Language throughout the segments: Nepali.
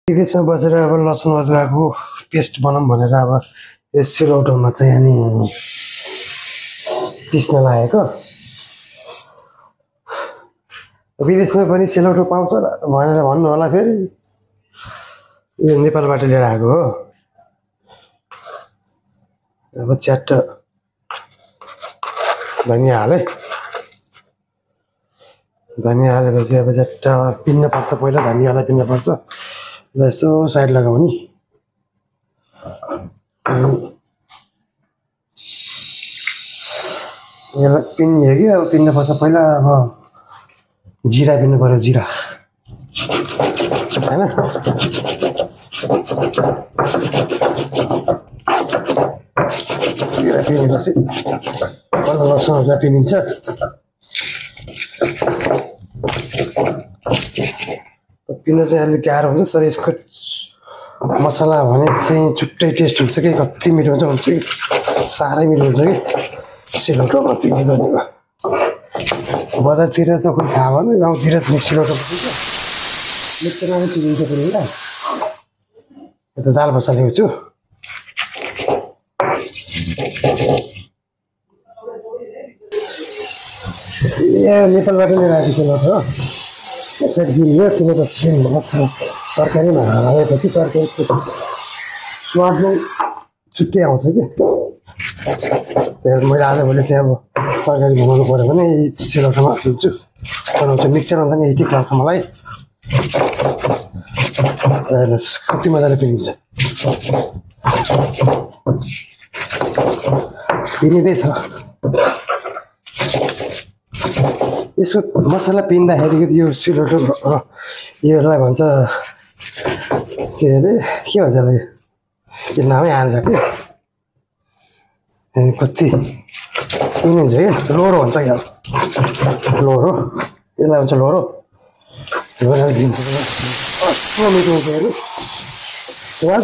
विदेशमा बसेर अब लसुन अदुवाको पेस्ट बनाऊँ भनेर अब यस सिलौटोमा चाहिँ अनि पिस्न लागेको। विदेशमा पनि सिलौटो पाउँछ भनेर भन्नु होला, फेरि यो नेपालबाट लिएर आएको हो। अब च्याट्ट धनियाँ हाले, धनियाँ हालेपछि अब च्याट्ट पिन्न पर्छ। पहिला धनियाँलाई पिन्न पर्छ, यसो साइड लगाउने। यसलाई पिन्ने कि अब पिन्न पर्छ पहिला। अब जिरा पिन्नु पर्यो, जिरा होइन। जिरा पिनेपछि पहिला लसुन अदुवा पिनिन्छ। पिन्न चाहिँ अलिक गाह्रो हुन्छ, तर यसको मसला भने चाहिँ छुट्टै टेस्ट हुन्छ कि। कति मिठो हुन्छ कि, साह्रै मिठो हुन्छ कि सिलौटोमा पिने गरेको। बजारतिर त खोइ थाहा भएन, गाउँतिर चाहिँ सिलौटो पिन्छ, मिक्सरमा पनि पिनिन्छ पनि। यता दाल बसा ल्याउँछु। नेपालबाट लिएर आएको सिलौटो हो। यसरी किन्यो सिलौटो तरकारीमा हालेपछि तरकारीको स्वाद चाहिँ छुट्टै आउँछ कि। मैले आजभोलि चाहिँ अब तरकारी बनाउनु पऱ्यो भने यही सिलौटोमा हाल्छु, बनाउँछु। मिक्सरमा त नि यति लाग्छ मलाई। हेर्नुहोस् कति मजाले पिनिन्छ, पिनिँदैछ। यसको मसला पिन्दाखेरि यो सिलौटो यसलाई भन्छ के अरे, के भन्छ होला, यो नामै हाल्छ कि। कति पिनिन्छ कि, लोरो भन्छ क्या, लोरो। यसलाई भन्छ लोरो। लोरो दिन्छ कस्तो मिठो हुन्छ हेर्नु। स्वाद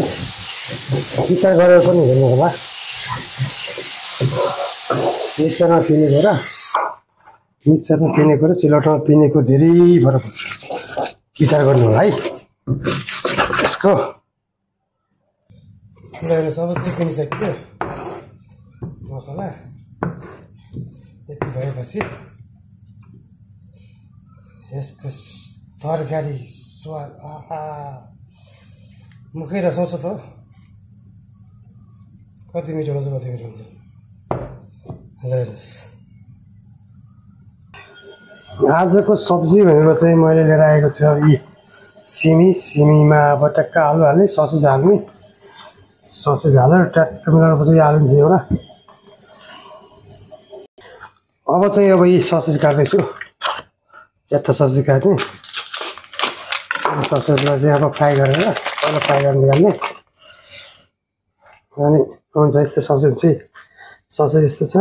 विचार गरेर पनि हेर्नु होला। मिक्सरमा पिनेको र मिक्सरमा पिनेको र सिलौटोमा पिनेको धेरै फरक हुन्छ, विचार गर्नु होला है यसको। सबै पिनिसक्यो मसला। यति भएपछि यसको तरकारी स्वाद मुखै रसाउँछ त। कति मिठो हुन्छ, कति मिठो हुन्छ। हेर्नुहोस् आजको सब्जी भनेको चाहिँ मैले लिएर आएको छु यी सिमी। सिमीमा अब ट्याक्क आलु हाल्ने, ससेज हाल्ने। ससेज हालेर ट्याक्क मिलाउनुपर्छ। आलु थियो एउटा। अब चाहिँ अब यी ससेज काट्दैछु, च्याट्टा ससेज काट्ने। ससेजलाई चाहिँ अब फ्राई गरेर पहिला फ्राई गरेर निकाल्ने। अनि हुन्छ यस्तो ससेज चाहिँ, ससेज यस्तो छ।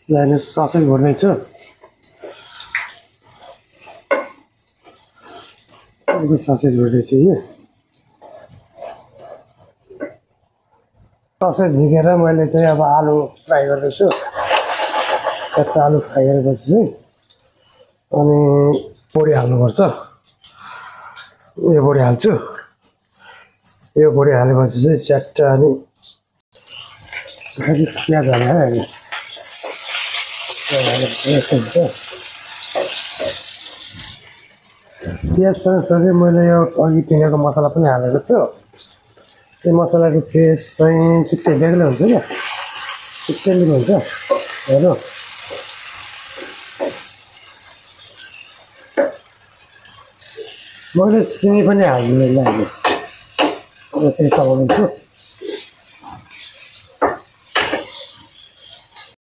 हेर्नुहोस् ससेज भर्दैछु। ससेज भर्दैछु। यो ससेज झिकेर मैले चाहिँ अब आलु फ्राई गर्दैछु। च्याट्टा आलु फ्राई गरेपछि चाहिँ अनि बोडी हाल्नुपर्छ। यो बोडी हाल्छु। यो बोडी हालेपछि चाहिँ च्याट्टा अनि प्याज हालेर प्याज सँगसँगै मैले यो अघि पिनेको मसला पनि हालेको छु। यो मसलाको टेस्ट चाहिँ छुट्टै बेग्लै हुन्छ क्या, छुट्टै मिठो हुन्छ। हेर्नु मैले सिमी पनि हाल्दिनँ, यसरी चलाउँछु।